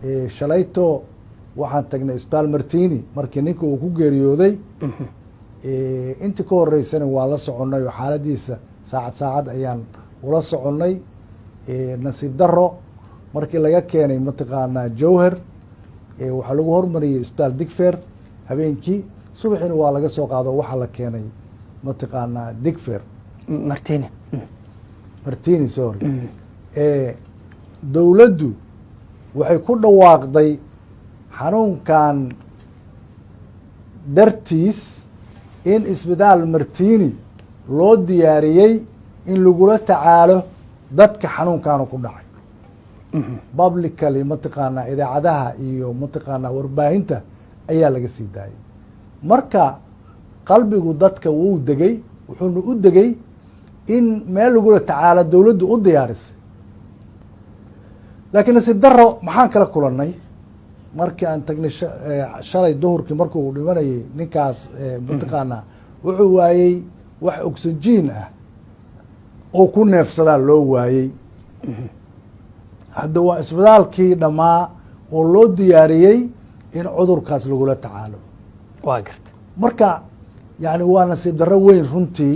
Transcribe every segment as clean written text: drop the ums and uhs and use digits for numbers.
Shalayto waxaan tagnay Isbitaal Martini markii ninka uu ku geeriyooday. Intii ka horeysana waa la soconnay oo xaaladiisa saacad saacad ayaan ula soconnay. Nasiib daro, markii laga keenay mataqaanaa Jowhar, waxaa lagu hormariyey Isbitaal Digfer habeenkii. Subaxiina waa laga soo qaado, waxaa la keenay mataqaanaa Digfer. Martini. Martini, sorry. Dowladdu waxay ku dhawaaqday xanuunkan dartiis in Isbitaal Martini loo diyaariyey in lagula tacaalo dadka xanuunkaanu ku dhacay. Publicly, mataqaanaa, idaacadaha iyo mataqaanaa warbaahinta ayaa laga sii daayay. Marka qalbigu dadka wuu degay, wuxuuna u degay in meel lagula tacaalo dowladdu u diyaarisay. Laakiin nasiib daro, maxaan kala kulannay markii aan tagnay shalay duhurkii? Markuu dhimanayay ninkaas, mataqaanaa, wuxuu waayey wax oxygen ah oo ku neefsadaa loo waayey. Hadda waa isbitaalkii dhammaa oo loo diyaariyey in cudurkaas lagula tacaalo. Waa garta. Marka yani waa nasiib darro weyn runtii,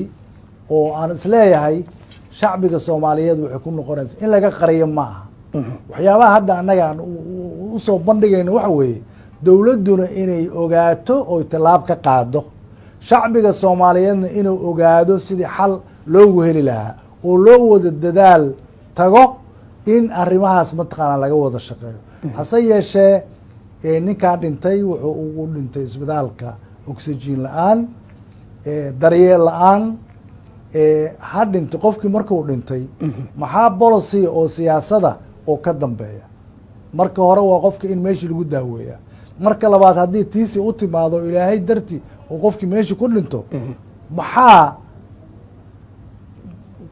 oo aan isleeyahay shacbiga Soomaaliyeed waxay ku noqonaysa in laga qariyo ma aha. Waxyaabaha hadda annaga aan usoo bandhigayno waxa weeye dowladduna inay ogaato oy tallaab ka qaado, shacbiga Soomaaliyeedna inuu ogaado sidii xal loogu heli lahaa oo loo wada dadaal tago in arrimahaas mataqaanaa laga wada shaqeeyo. Hase yeeshee, ninkaa dhintay wuxuu ugu dhintay isbitaalka oxygen la'aan, daryeel la'aan. Ha dhintay qofkii, markuu dhintay maxaa policy oo siyaasada oo ka dambeeya? Marka hore waa qofka in meeshii lagu daaweeya. Marka labaad, haddii tiisi u timaado, Ilaahay darti oo qofkii meeshii ku dhinto, maxaa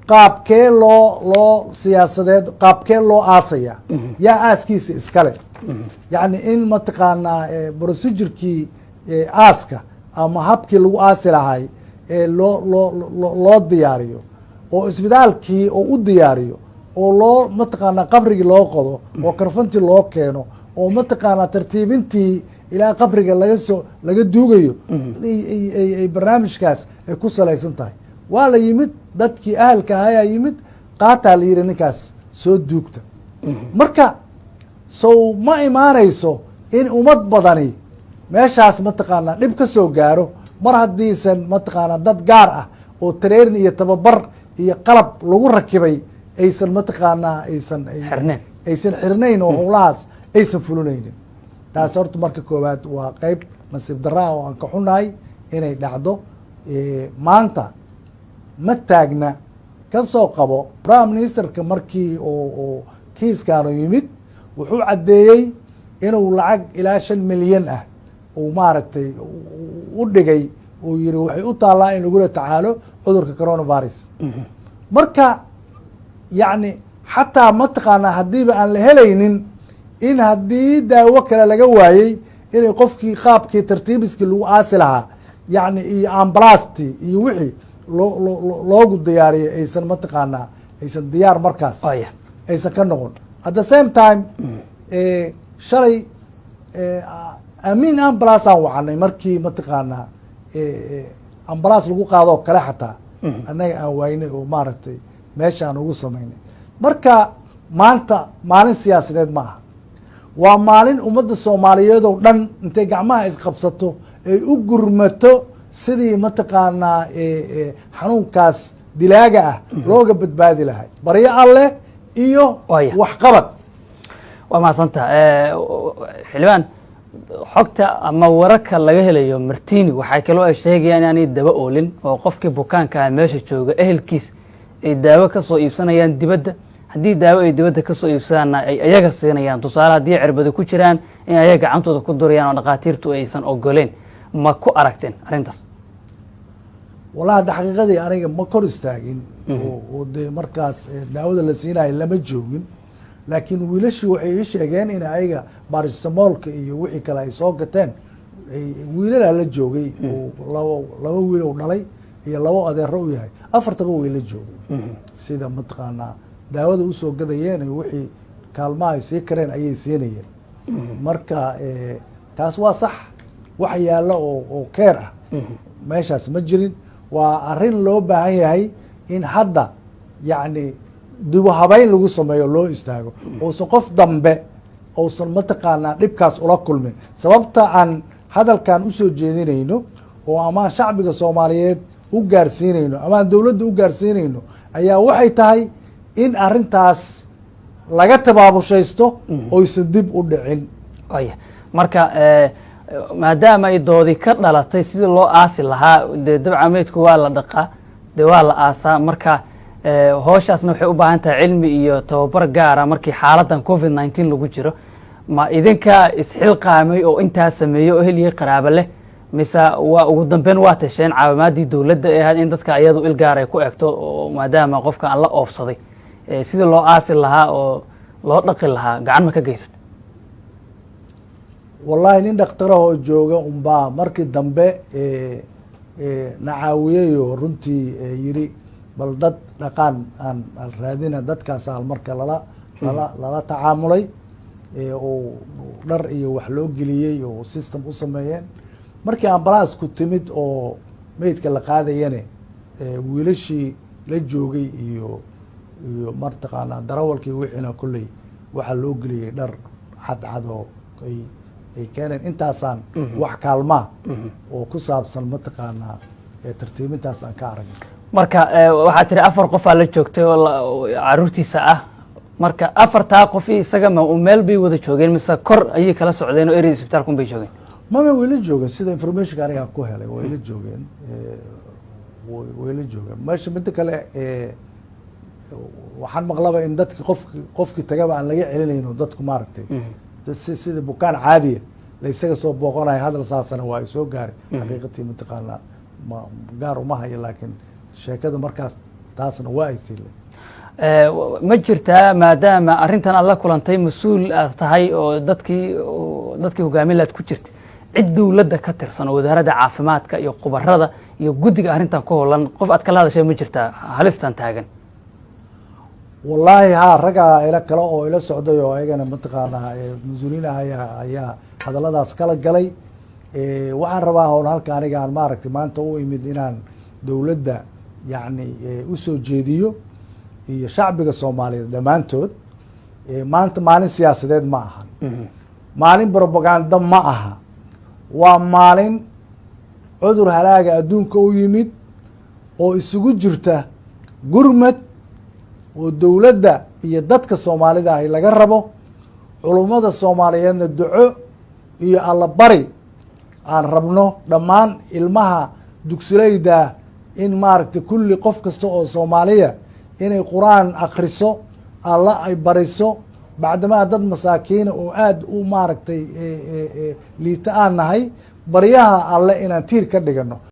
qaabkee loo siyaasadeed, qaabkee loo aasaya, yaa aaskiisa iskale? Yacni in mataqaanaa procedure-kii aaska ama habkii lagu aasi lahay ee loo diyaariyo oo isbitaalkii oo u diyaariyo oo loo mataqaanaa qabrigii loo qodo oo karfantii loo keeno oo mataqaanaa tartiibintii ilaa qabriga laga soo laga duugayo ay barnaamijkaas ay ku salaysan tahay. Waa la yimid, dadkii ahalka ahayaa yimid, qaataa la yihi, ninkaas soo duugta. Marka sow ma imaanayso in ummad badani meeshaas mataqaanaa dhib ka soo gaaro, mar haddiisan mataqaanaa dad gaar ah oo training iyo tababar iyo qalab lagu rakibay aysan mataqaanaa aysan Xirnayn. aysan xirnayn oo howlahaas aysan fulinaynin? Taas horta marka koowaad waa qeyb nasiib darraa oo aan ka xunnahay inay dhacdo. Maanta ma taagna. Ka soo qabo prime ministerka, markii oo kiiskaanu yimid, wuxuu caddeeyey inuu lacag ilaa 5 milyan ah uu maaragtay u dhigay, uu yihi waxay u taallaa in lagula tacaalo cudurka coronavirus. Marka yacni xataa mataqaanaa haddiiba aan la helaynin, in haddii daawo kale laga waayey, inay qofkii qaabkii tartiibiskii lagu aasi lahaa, yacni iyo ambalasti iyo wixii loo loogu diyaariyay aysan mataqaanaa aysan diyaar markaas aysan ka noqon. At the same time, shalay amiin ambulance aan wacanay markii mataqaanaa ambulance lagu qaadoo kale xataa annaga aan waynay oo maaragtay meesha aan ugu samaynay. Marka maanta maalin siyaasadeed ma aha, waa maalin ummadda Soomaaliyeed oo dhan intay gacmaha isqabsato ay u gurmato sidii mataqaanaa xanuunkaas dilaaga ah looga badbaadi lahay, baryo Alleh iyo waxqabad. Waa mahadsantaha, xildhibaan. Xogta ama wararka laga helayo Martini waxay kaloo ay sheegayaan inaanay daba oolin oo qofkii bukaanka ah meesha jooga ehelkiis ay daawo ka soo iibsanayaan dibadda. Haddii daawo ay dibadda ka soo iibsadaanna, ay ayaga siinayaan. Tusaale, haddii cirbado ku jiraan, in ayaga gacantooda ku durayaan oo dhakhaatiirtu aysan ogoleen. Ma ku aragteen arrintaas? Wallahi, hadda xaqiiqadii aniga ma kor istaagin oo dee markaas daawada la siinayo lama joogin, laakiin wiilashii waxay ii sheegeen in ayaga paracetamol-ka iyo wixii kale ay soo gateen. Wiilalaa la joogay oo laba wiil ou dhalay iyo labo adeero u yahay, afartaba way la joogeen. Sida mataqaanaa daawada usoo gadayeen iyo wixii kaalmaha ay sii kareen ayay siinayeen. Marka taas waa sax, wax yaalla oo care ah meeshaas ma jirin. Waa arrin loo baahan yahay in hadda yacni dibu habeyn lagu sameeyo, loo istaago, uusan qof dambe uusan mataqaanaa dhibkaas ula kulmin. Sababta aan hadalkan usoo jeedinayno oo amaan shacbiga Soomaaliyeed u gaarsiinayno amaan dowladda u gaarsiinayno ayaa waxay tahay in arrintaas laga tabaabushaysto oysan dib u dhicin. Aya, marka maadaama ay doodi ka dhalatay sidii loo aasi lahaa, dee dabca meydku waa la dhaqaa, dee waa la aasaa. Marka hooshaasna waxay u baahan tahay cilmi iyo tababar gaara. Markii xaaladan COVID-19 lagu jiro, ma idinka isxilqaamay oo intaa sameeyey oo heliyey qaraabo leh, mise waa ugu dambeyn waa tasheen caawimaadii dowladda ee ahayd in dadka iyadu il gaar ay ku egto, oo maadaama qofka aan la oofsaday sidii loo aasi lahaa oo loo dhaqi lahaa gacan ma ka geysat? Wallaahi, nin dhakhtarahoo jooga unbaa markii dambe na caawiyey oo runtii yiri, bal dad dhaqaan aan raadina. Dadkaas marka lala tacaamulay oo dhar iyo wax loo geliyey oo system u sameeyeen. Markii ambalaasku timid oo meydka la qaadayane, wiilashii la joogay iyo mataqaanaa darawalkii wixiina kolley waxaa loo geliyey dhar cadcad oo ay keeneen. Intaasaan wax kaalmaa oo ku saabsan mataqaanaa tartiibintaas aan ka aragnay. Marka waxaa tiri afar qofaa la joogtay oo caruurtiisa ah. Marka afartaa qof iyo isaga ma meel bay wada joogeen, mise kor ayay kala socdeen oo ereyda isbitaalka un bay joogeen? Mame, wayla joogeen. Sida informationka aniga ku helay, wayla joogeen, wayla joogeen meesha. Midda kale, waxaan maqlaba in dadki qofki tagaba aan laga celinayno, dadku maaragtay si sida bukaan caadiya la isaga soo booqanayo. Hadal saasana waa ay soo gaaray. Xaqiiqatii mataqaanaa ma gaar uma hayo, laakiin sheekada markaas taasna waa ay tile. Ma jirtaa, maadaama arrintan aad la kulantay, mas-uul aad tahay oo dadkii hogaamin laad ku jirta, cid dowladda ka tirsan oo wasaaradda caafimaadka iyo khubarada iyo guddiga arrintan ku howlan qof aad kala hadashay ma jirtaa halistan taagan? Wallaahi haa, raggaa ila kale oo ila socday oo ayagana mataqaanaa mas-uuliyiin ah ayaa hadalladaas kala galay. Waxaan rabaa howl halka aniga aan maaragtay maanta u imid inaan dowladda yacni usoo jeediyo iyo shacbiga Soomaaliyeed dhammaantood. Maanta maalin siyaasadeed ma ahan, maalin propaganda ma aha. Waa maalin cudur halaaga adduunka u yimid oo isugu jirta gurmad oo dowladda iyo dadka Soomaalida ahi laga rabo, culummada Soomaaliyeedna duco iyo allabari aan rabno, dhammaan ilmaha dugsileyda in maaragtay kulli qof kasta oo Soomaaliya inay Qur-aan akriso, Alla ay bariso, bacdamaa dad masaakiina oo aada u maaragtay liita aan nahay, baryaha Alle inaan tiir ka dhigano.